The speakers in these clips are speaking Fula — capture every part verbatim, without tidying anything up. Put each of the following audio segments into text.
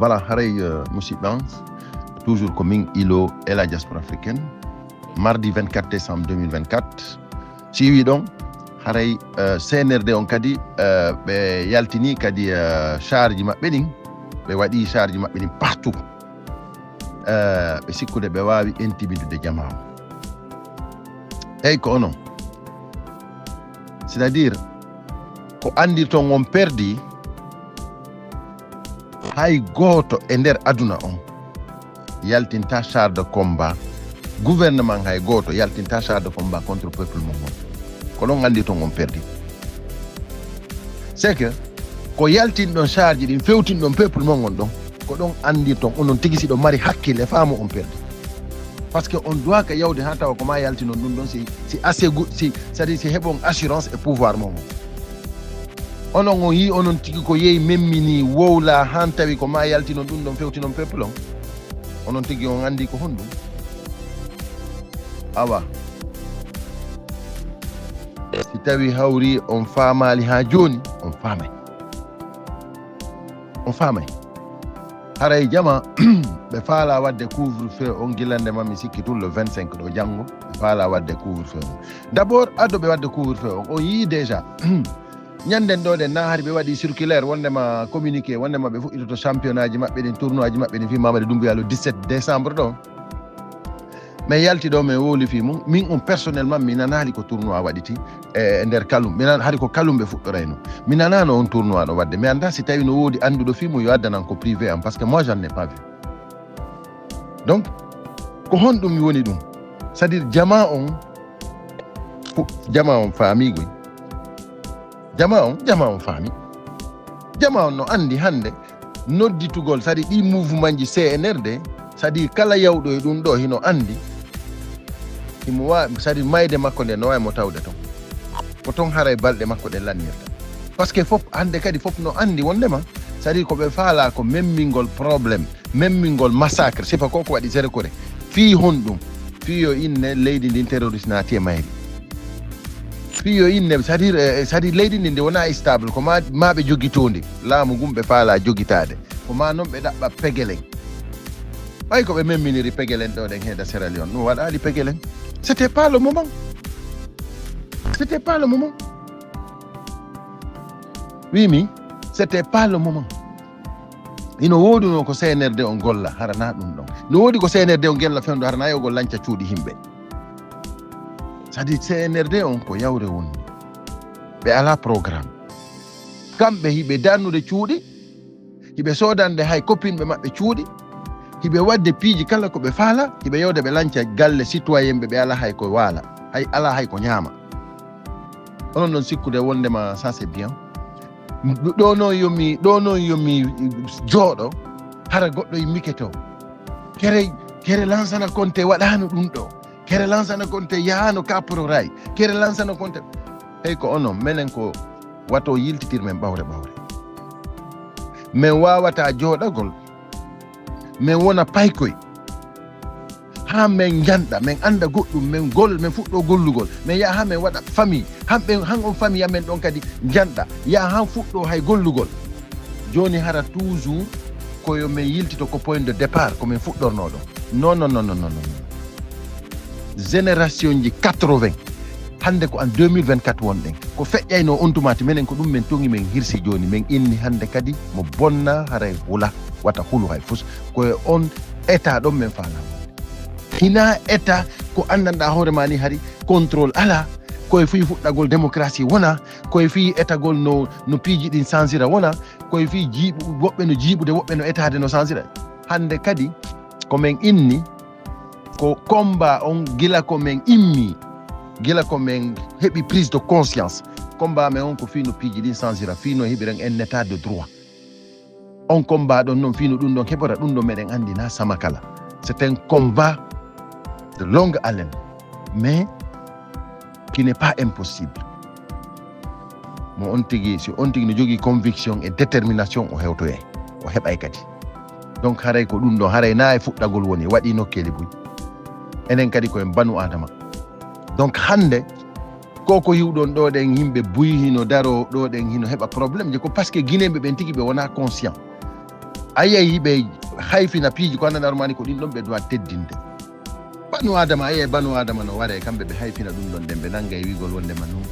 Voilà, haray, euh, musidɓe am, toujours ko min Ilo et la diaspora africaine. Mardi vingt-quatre décembre deux mille vingt-quatre, si wi ɗon, haray, euh, C N R D on kadi, euh, ɓe yaltini kadi, euh, charge maɓɓe ɗin, ɓe waɗi charge maɓɓe ɗin partout. Euh, ɓe sikkude ɓe waawi intimidude jamaa o. Eyyi, ko onon. C'est-à-dire, ko anndirton on perdi, hay gooto e nder aduna on yaltinta char de combat, gouvernement hay gooto yaltinta char de combat contre peuple mon on. Ko ɗon anndirton on perdi. C'est que ko yaltinɗon charge ɗin, fewtinɗon peuple mon on ɗon, ko ɗon anndirton onon tigi si ɗon mari hakkille, faamu on perdi. Parce que on doit ka yawde haa tawa ko ma yaltinon ɗum ɗon si, si asegu-, si, c'est-à-dire si heɓon assurance e pouvoir mon on. Onon on yii onon tigi ko yehi memmini wowla han tawi ko ma yaltinon ɗum ɗon fewtinon peuple on. Onon tigi on anndi ko honɗum. Awa. Si tawi hawri on faamaali haa jooni, on faamay. On faamay. Haray jama, ɓe faala waɗde couvre-feu on gila nde ma mi sikki tun le vingt-cinq ɗo janngo, ɓe faala waɗde couvre-feu on. D'abord, ado ɓe waɗde couvre-feu on, on yii déjà. Ñanden ɗo ɗen na hari ɓe waɗi circulaire wondema communiqué, wondema ɓe fuɗɗitoto championnat ji maɓɓe ɗin, tournoi ji maɓɓe ɗin, fi Mamadi Doumbouya le dix-sept décembre ɗo. Min yalti ɗo, min wowli fii mum. Min on personnellement, mi nanaali ko tournoi waɗiti e, e nder Kaloum. Mi nan-, hari ko Kaloum ɓe fuɗɗorayno. Mi nanaano on tournoi ɗo waɗde. Mi anndaa si tawi no woodi annduɗo fii mum, yo addanan ko privé am, parce que moi, j'en ai pas vu. Donc, ko honɗum woni ɗum? C'est-à-dire, jamaa on, fu-, jamaa on faami goy. Jamaa on, jamaa on faami. Jamaa on no anndi hannde nodditugol, c'est-à-dire ɗi mouvement ji C N R D, c'est-à-dire kala yawɗo e ɗum ɗo hino anndi, himo wa-, c'est-à-dire mayde makko nde no waawi mo tawde ton. Ko ton haray balɗe makko ɗe lannirta. Parce que fof, hannde kadi fof no anndi wondema, c'est-à-dire ko ɓe faala ko memmingol problème, memmingol massacre, sifa ko ko waɗi Zéro Kore. Fii honɗum? Fii yo inne leydi ndin terroriste naati e mayri. Fii yo inne, c'est-à-dire, eh, c'est-à-dire leydi ndin ndi wona stable, ko ma, ma ɓe jogitondi. Laamu ngun ɓe faala jogitaade. Ko ma non ɓe ɗaɓɓa pegelen. Ɓay ko ɓe memminiri pegelen ɗo ɗen heeda Sierra Leone, ɗum waɗaali pegelen. C'était pas le moment. C'était pas le moment. Wi mi, c'était pas le moment. Ino wooduno ko C N R D on golla, hara na ɗum ɗon. No woodi ko C N R D on golla fewndo, hara na yo gol lanca cuuɗi himɓe. C'est-à-dire C N R D on ko yawre woni. Ɓe ala programme. Kamɓe hiɓe dannude cuuɗi, hiɓe soodande hay kopinɓe maɓɓe cuuɗi, hiɓe waɗde piiji kala ko ɓe faala, hiɓe yewde ɓe lanca galle citoyen ɓe, ɓe ala hay ko waala, hay ala hay ko ñaama. Onon non sikkude wondema ça c'est bien. Ɗo non yomi, ɗo non yomi jooɗo, hara goɗɗo immike to. Kere, kere Lansana Konte waɗano ɗum ɗo. Kere Lansana Konte yahano ka pororay. Kere Lansana Konte. Hey, ko onon, menen ko wato yiltitir men ɓawre ɓawre. Men wawata jooɗagol. Men wona paykoy. Ha men njanɗa, men anda goɗɗum, men gol, men fuɗɗo gollugol. Men yaha ha men waɗa famille. Han ɓen, han on famille amen ɗon kadi njanɗa. Yaha han fuɗɗo hay gollugol. Joni hara toujours ko yo men yiltito ko point de départ, ko men fuɗɗorno ɗo. Non, non, non, non, non, non. Génération ji quatre-vingts, hande ko en deux mille vingt-quatre wonɗen. Ko feƴƴayno on tuma ti menen ko ɗum men tongi men hirsi joni. Men inni hande kadi mo bonna haray hula, wata hulu hay fus. Ko e on état ɗon men faala. Hina état ko andanɗa hoore ma ni hari contrôle ala, ko e fii fuɗɗagol démocratie wona, ko e fii etagol no, no piiji ɗin sansira wona, ko e fii jiiɓu-, woɓɓe no jiiɓude, woɓɓe no etaade no sansira. Hande kadi ko men inni ko combat on gila ko men immi, gila ko men heɓi prise de conscience. Combat men on ko fii no piiji ɗin sansira, fii no heɓiren en état de droit. On combat ɗon non fii no ɗum ɗon heɓora, ɗum ɗon meɗen andi na sama kala. C'est un combat de longue haleine, mais qui n'est pas impossible. Mo on tigi, si on tigi no jogii conviction e détermination, o hewtoyay, o heɓay kadi. Donc haray ko ɗum ɗon, haray na e fuɗɗagol woni, waɗi nokkeeli buy. Enen kadi ko en banu Adama. Donc hande, ko ko yiwɗon ɗo ɗen yimɓe buy hino daro ɗo ɗen hino heɓa problème je, ko parce que Guinéen ɓe ɓen tigi ɓe wona conscient. A yiyay ɓe hayfina piiji ko anndan armaani ko ɗin ɗon ɓe duwa teddinde. Banu Adama, a yiyay Banu Adama no waree, kamɓe ɓe hayfina ɗum ɗon, nden ɓe nangay wiigol wonde ma non.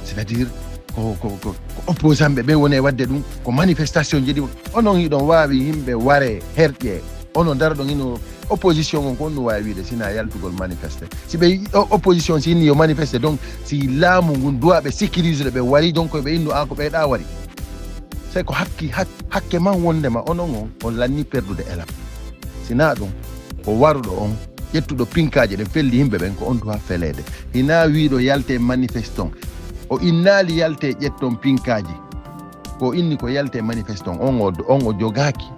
C'est-à-dire, ko, ko, ko, ko opposant ɓe ɓe woni e waɗde ɗum, ko manifestation ji ɗi. Onon hiɗon waawi yimɓe waree, herƴee. Onon ndaroɗon ino opposition on, ko on no waawi wiide sina yaltugol manifeste. Si ɓe, o-, opposition si inni yo manifeste, donc si laamu ngun duwa ɓe sécuriser ɓe wari, donc ɓe innu a ko ɓeyɗa wari. C'est ko hakki, hak-, hakke man wondema onon on, on lanni perdude élan. Sina ɗum, ko waruɗo on, ƴettuɗo pinkaaje ɗen felli yimɓe ɓen, ko on duwa feleede. Hina wiiɗo yalte manifeston. O innaali yalte ƴetton pinkaaji. Ko inni ko yalte manifeston. On o, on o jogaaki.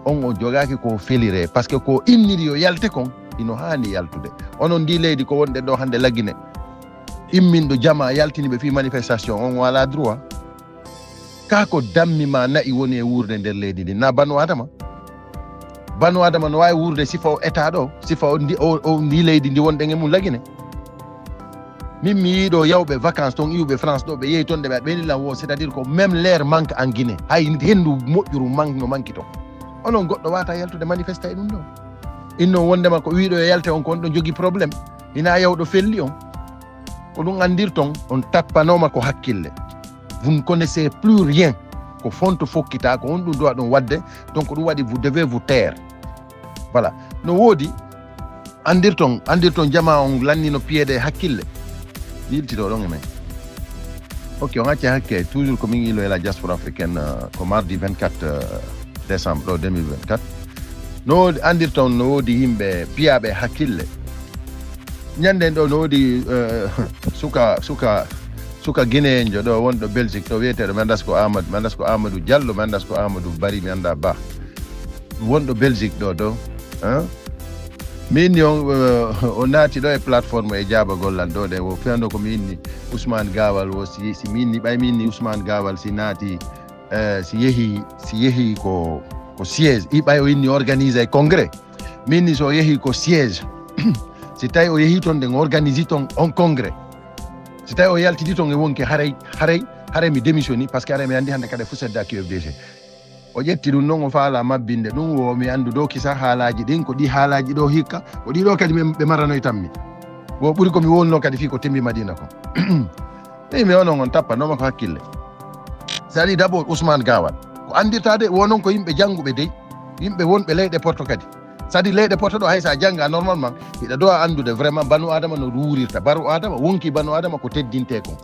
On o jogaaki ko felire. Parce que ko inniri yo yalte kon, ino haani yaltude. Onon ndi leydi ko wonɗen ɗo hannde Lagine. Imminɗo jama yaltini ɓe fii manifestation, on o alaa droit. Kaa ko dammi ma na'i woni e wuurde nder leydi ndi. Na Banu Adama. Banu Adama no waawi wuurde sifa o état ɗo, sifa o ndi, o, o ndi leydi ndi wonɗen e mum Lagine. Min mi yiiɗo yawɓe vacances ton, iwɓe France ɗo, ɓe yehi ton, ɗe ɓe ɓeyni lan wo, c'est-à-dire ko même l'air manque en Guinée. Hay hendu moƴƴuru man-, no manque ton. Onon goɗɗo wata yaltude manifesta e ɗum ɗo. Inno wondema ko wiiɗo e yalte on, ko on ɗo jogi problème. Hina yawɗo felli on. Ko ɗum andirton, on tappanooma ko hakkille. Vous ne connaissez plus rien. Ko fonto fokkita, ko on ɗum duwa ɗon wadde. Donc ko ɗum waɗi, vous devez vous taire. Voilà. No woodi, andirton, andirton jama on lannino piyeede e hakkille. Yiltitoɗon e men. Ok, on acca hakke, toujours ko min ilo e la diaspora africaine, euh, ko mardi vingt-quatre, euh, décembre ɗo deux mille vingt-quatre. No woodi, andirton no woodi yimɓe piyaaɓe e hakkille. Ñande ɗo no woodi, euh, suka, suka, suka Guinéenjo ɗo wonɗo Belgique ɗo wiyeteeɗo, mi anndas ko Amadou, mi anndas ko Amadou Diallo, mi anndas ko Amadou Bari, mi annda ba. Wonɗo Belgique ɗo ɗo, hein? Mi inni on, euh, o naati ɗo e plateforme e jaabagol lan ɗo ɗe, o fewndo ko mi inni Ousmane Gawal o, si, si mi inni, ɓay mi inni Ousmane Gawal si naati, eh, si yehi, si yehi ko, ko siège, i ɓay o inni organiser congrès. Mi inni so yehi ko siège, si tawi o yehi ton ɗen organise ton on congrès. Si tawi o yaltidi ton e wonki haray, haray, haray mi démissioni, parce que haray mi andi hannde kadi fusedda Q F D G. O ƴetti ɗum non, o faala mabbinde ɗum, wo mi anndu ɗo kisa haalaaji ɗin, ko ɗi haalaaji ɗo hikka, ko ɗi ɗo kadi min ɓe maranoytammi. Wo ɓuri ko mi wonno kadi fii ko tembi Madina ko. Ɓe mi onon on tappanoma ko hakkille. C'est-à-dire d'abord Ousmane Gawal. Ko anndirtaade wo non ko yimɓe jannguɓe dey, yimɓe wonɓe leyɗe Porto kadi. C'est-à-dire leyɗe Porto ɗo hay sa jannga normalement, hiɗa dowa anndude vraiment banu Adama no wuurirta. Banu Adama, wonki banu Adama ko teddinte kon.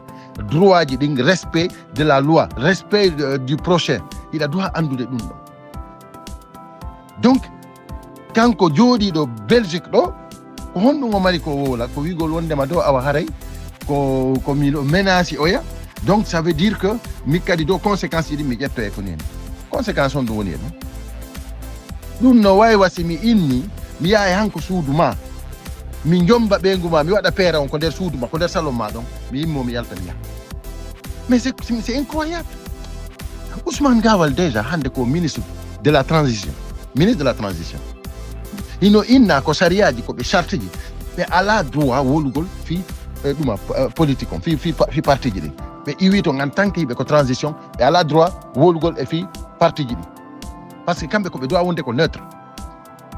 Droit ji ɗin, respect de la loi, respect, euh, du prochain. Hiɗa duha anndude ɗum ɗo. Donc, kanko jooɗiiɗo Belgique ɗo, ko honɗum o mari ko wowla? Ko wiigol wondema ɗo awa haray ko, ko miɗo menace oya. Donc, ça veut dire que mi kadi ɗo conséquence ji ɗin mi ƴetto e ko neni. Conséquence on ɗum woni e ɗum. Ɗum no waywa si mi inni, mi yaha e hanko suudu ma. Mi jomba ɓeyngu ma, mi waɗa peera on ko nder suudu ma, ko nder salon ma ɗon. Mi immo, mi yalta, mi yaha. Mais c'est, c'est, c'est incroyable. Ousmane Gawal déjà hannde ko ministre de la transition. Ministre de la transition. Hino inna ko sariyaaji, ko ɓe charte ji. Ɓe alaa droit wolugol fii, eh, ɗuma, eh, politique on, fii, fii pa-, fii parti ji ɗin. Ɓe iwi ton en tant que ɓe ko transition, ɓe alaa droit wolugol e fii parti ji ɗin. Parce que kamɓe ko ɓe doit wonde ko neutre.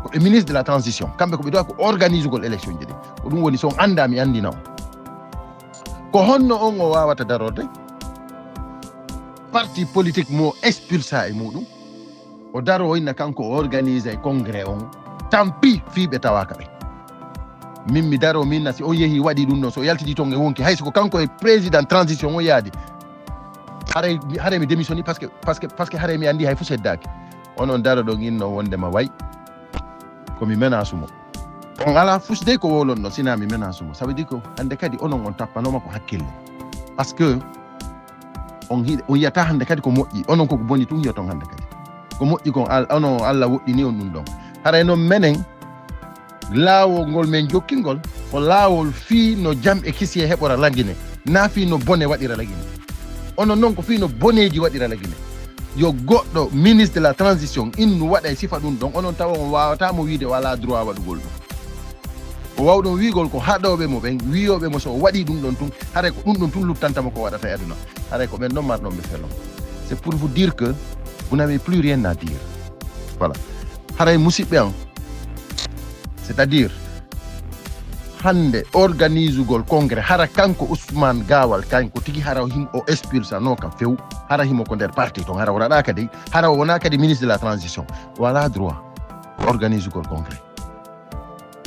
Ko ɓe ministre de la transition. Kamɓe ko ɓe doit ko organise gol élection ji ɗin. Ko ɗum woni so on annda mi anndina on. Ko honno on o wawata darorde? Parti politique mo expulsa e muɗum. O daro o inna kanko o organise congrès on. Tampi fii ɓe tawaka ɓe. Min mi daro min na si on yehi waɗi ɗum ɗon, so o yaltidi ton e wonki, hay so ko kanko e président transition o yaadi. Haray, haray mi démissioni parce que, parce que, parce que haray mi andi hay fo seddaki. Onon daro ɗon inno wonde ma way. Ko mi menace mo. On ala fusde ko wolon ɗon, sina mi menace mo. Ça veut dire ko hande kadi onon on tappanoma ko hakkille. Parce que on hi-, on yiyata hande kadi ko moƴƴi. Onon ko ko boni tun yiyoton hande kadi. Ko moƴƴi kon Al-, onon Allah woɗɗini on ɗum ɗon. Haray non menen laawol ngol men jokkingol ko laawol fii no jam e kisiyee heɓora Lagine, naa fii no bone waɗira Lagine. Onon non ko fii no boneeji waɗira Lagine. Yo goɗɗo ministre de la transition innu waɗa e sifa ɗum ɗon, onon tawa on waawata mo wiide o alaa droit waɗugol ɗum. Ko wawɗon wiigol ko haɗooɓe mo ɓen, wiyooɓe mo so o waɗii ɗum ɗon tun, haray ko ɗum ɗon tun luttanta mo ko waɗata e aduna. Haray ko ɓen ɗon marɗon ɓe felon. C'est pour vous dire que vous n'avez plus rien à dire. Voilà. Haray musidɓe am, c'est-à-dire hannde organisugol congrès, hara kanko Ousmane Gawal, kanko tigi hara himo o expulsano ka few, hara himo ko nder parti ton, hara o raɗa kadi, hara o wona kadi ministre de la transition, wala droit organisugol congrès.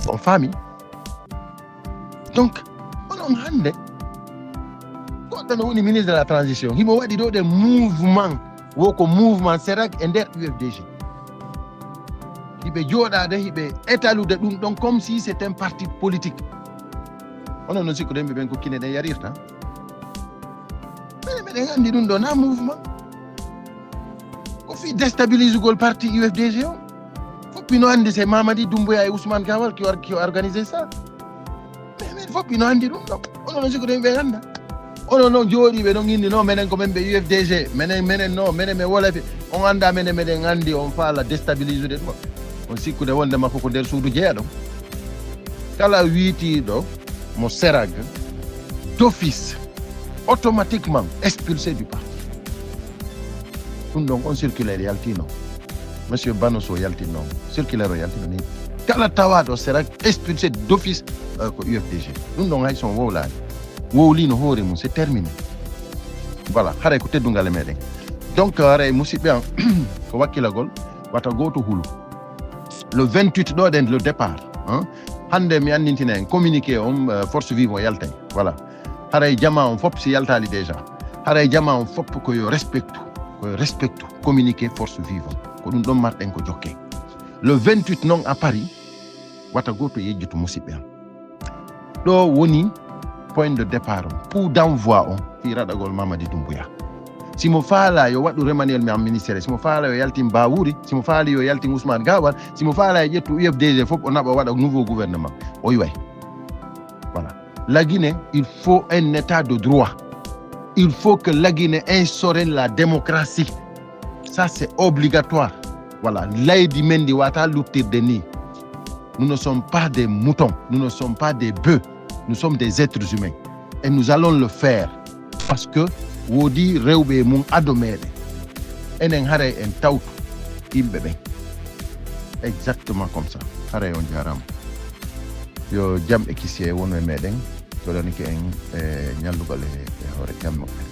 On faami? Donc onon hannde goɗɗo no woni ministre de la transition, himo waɗi ɗo ɗe mouvement, wo ko mouvement serak e nder U F D G. Hiɓe jooɗaade, hiɓe étalude ɗum ɗon comme si c'est un parti politique. Onon no sikkude yimɓe ɓen ko Kine ɗen yarirta? Minen meɗen anndi ɗum ɗo na mouvement. Ko fii déstabilisugol parti U F D G o. Fof no anndi c'est Mamadi Doumbouya et Ousmane Gawal qui or-, qui organisé ça. Mais, mais fof no anndi ɗum ɗo. Onon no sikkude yimɓe annda? Onon no jooɗiiɓe ɗon inni no menen ko men ɓe U F D G, menen, menen no, menen men wolofe. On annda menen meɗen anndi on faala déstabilisude ɗum. On sikkude wonde makko ko nder suudu jeyaɗo. Kala wiitiiɗo mo serag d'office, automatiquement expulsé du parti. Ɗum ɗon on circulaire yaltino. Monsieur Banoso yaltinno circulaire o yaltino ni. Kala tawaaɗo serag expulsé d'office, euh, ko U F D G. Ɗum ɗon hay son wowlaani. Wowlino hoore mum, c'est terminé. Voilà, haray ko teddungal e meɗen. Donc, haray musidɓe am, ko wakkilagol, wata gooto hulu. Le vingt-huit ɗo ɗen, le départ, hein. Hannde mi anndintina en communiqué on, euh, Force Vive o yaltay. Voilà. Haray jama on fof si yaltaali déjà. Haray jama on fof ko yo respectu, ko yo respectu communiqué Force Vive on. Ko ɗum ɗon marɗen ko jokke. Le vingt-huit non à Paris, wata gooto yejjitu musidɓe am. Ɗo woni point de départ on, coup d'envoi on, fii raɗagol Mamadi Doumbouya. Si mo faala yo waɗu remaniement ministériel, si mo faala yo yaltin Bawuri, si mo faali yo yaltin Ousmane Gawal, si mo faala yo ƴettu U F D G fof o naɓa waɗa nouveau gouvernement, o iway. Voilà. La Guinée, il faut un état de droit. Il faut que la Guinée instaure la démocratie. Ça, c'est obligatoire. Voilà. Leydi men ndi wata luttirde ni. Nous ne sommes pas des moutons. Nous ne sommes pas des bœufs. Nous sommes des êtres humains. Et nous allons le faire. Parce que woodi rewɓe e mum ado meɗen. Enen haray en tawtu yimɓe ɓen. Exactement comme ça. Haray on jaaraama. Yo jam e kisiyee wonu e meɗen. Joɗanike en e ñallugol e, e hoore jam moƴƴere.